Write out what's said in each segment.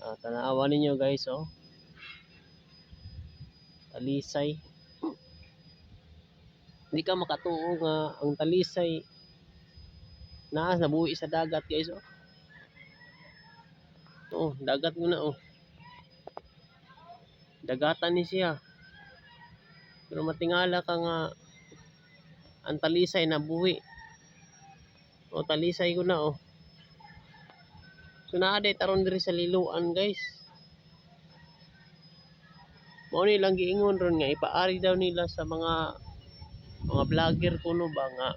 Ah, tanawa ninyo, guys, oh. Talisay. Hindi ka makatuo nga ang talisay naa nabuhi sa dagat, guys, oh. Oh, dagat mo na, oh. Dagatan ni siya. Pero matingala ka nga ang talisay nabuhi. O, talisay ko na, oh. So naa day taron diri sa Liloan, guys. Mao ni lang giingon ron nga ipaari daw nila sa mga vlogger kuno ba nga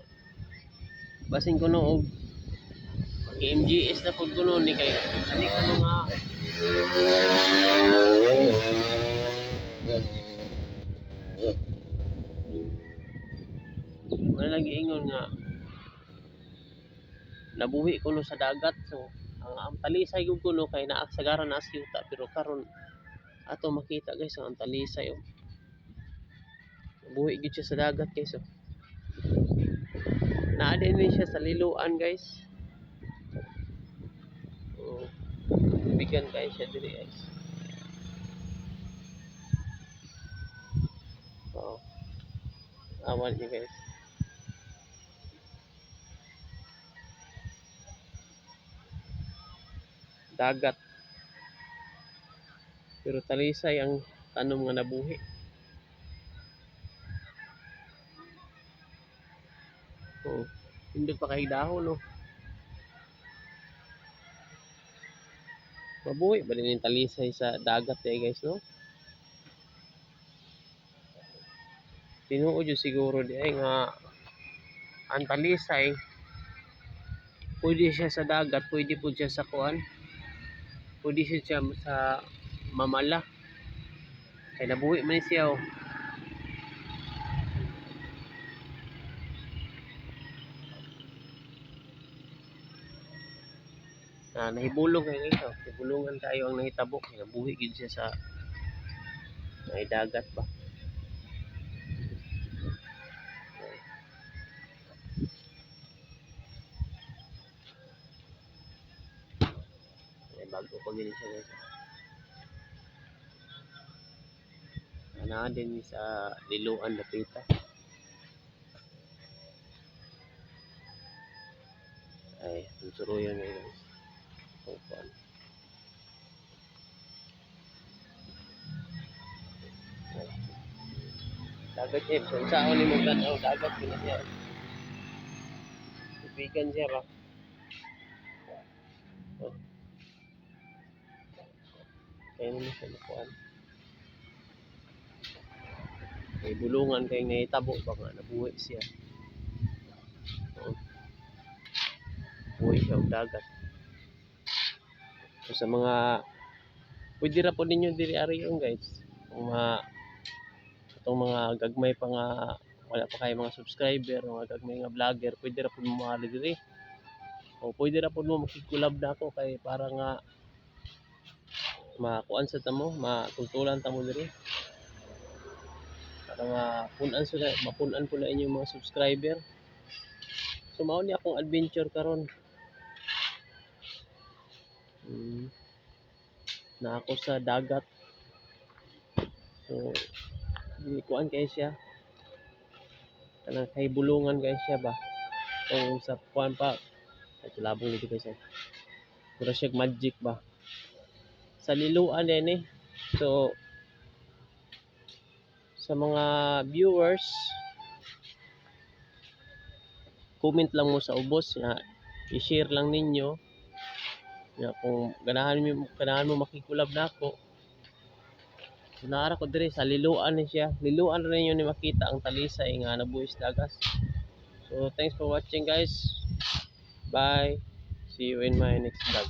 basin kuno og mag-MGS na pud kuno ni kay ani kuno nga wala lang giingon nga nabuhi kuno sa dagat. So ang talisay gud kuno kay naa sagaran na sa yuta, pero karon ato makita, guys, ang talisay, oh. Nabuhi gid siya sa dagat, guys, oh. Naa din ni siya sa Liloan, guys. Oh, bigan kay siya diri, guys. Oh. Awan niyo, guys. Dagat. Pero talisay ang tanom nga nabuhi. Oh, pindot pa kay dahon, oh. Mabuhi ba din yung talisay sa dagat eh, guys, no? Tinuod yun siguro di ay nga ang talisay pwede siya sa dagat, pwede po siya sa kuan, pwede siya sa mamala. Kay nabuhi man siya, oh. Na nahibulong kay guys, oh. Nahibulungan kayo ang nahitabo kay nabuhi gid siya sa may dagat ba. Ay, bago pa gini siya, guys. Naa din sa Liloan dapita. Ay, suruyan ngayon, guys. Open. Ay. Dagat eh. So, saan ni mo tanaw, dagat yun na siya. Tubigan siya ba? Oh. Kaya naman siya nakuan. May bulungan kay nahitabo ba nga nabuhi siya. Oh. Buhi siya og dagat. So, sa mga pwede ra po ninyo diri ariyon, guys. Kung ma itong mga gagmay pa nga wala pa kayo mga subscriber, mga gagmay nga vlogger, pwede ra po mo maali diri. O pwede ra po mo makig-collab na ako kay para nga makuan sa tamo, matultulan ta mo diri. Para nga punan sila, mapunan po na inyong mga subscriber. So mao ni akong adventure karon. Na ako sa dagat. So kuan kay siya. Kanang kay bulungan kay siya ba. Kung sa kuan pa ay tulabong dito, guys. Eh. Mura siya magic ba. Sa Liloan din eh. So sa mga viewers, comment lang mo sa ubos nga i-share lang ninyo nga kung ganahan mo maki-collab na ako. So, naara ko diri sa Liloan ni siya. Liloan ra ninyo ni makita ang talisay nga nabuhi sa dagat. So thanks for watching, guys. Bye. See you in my next vlog.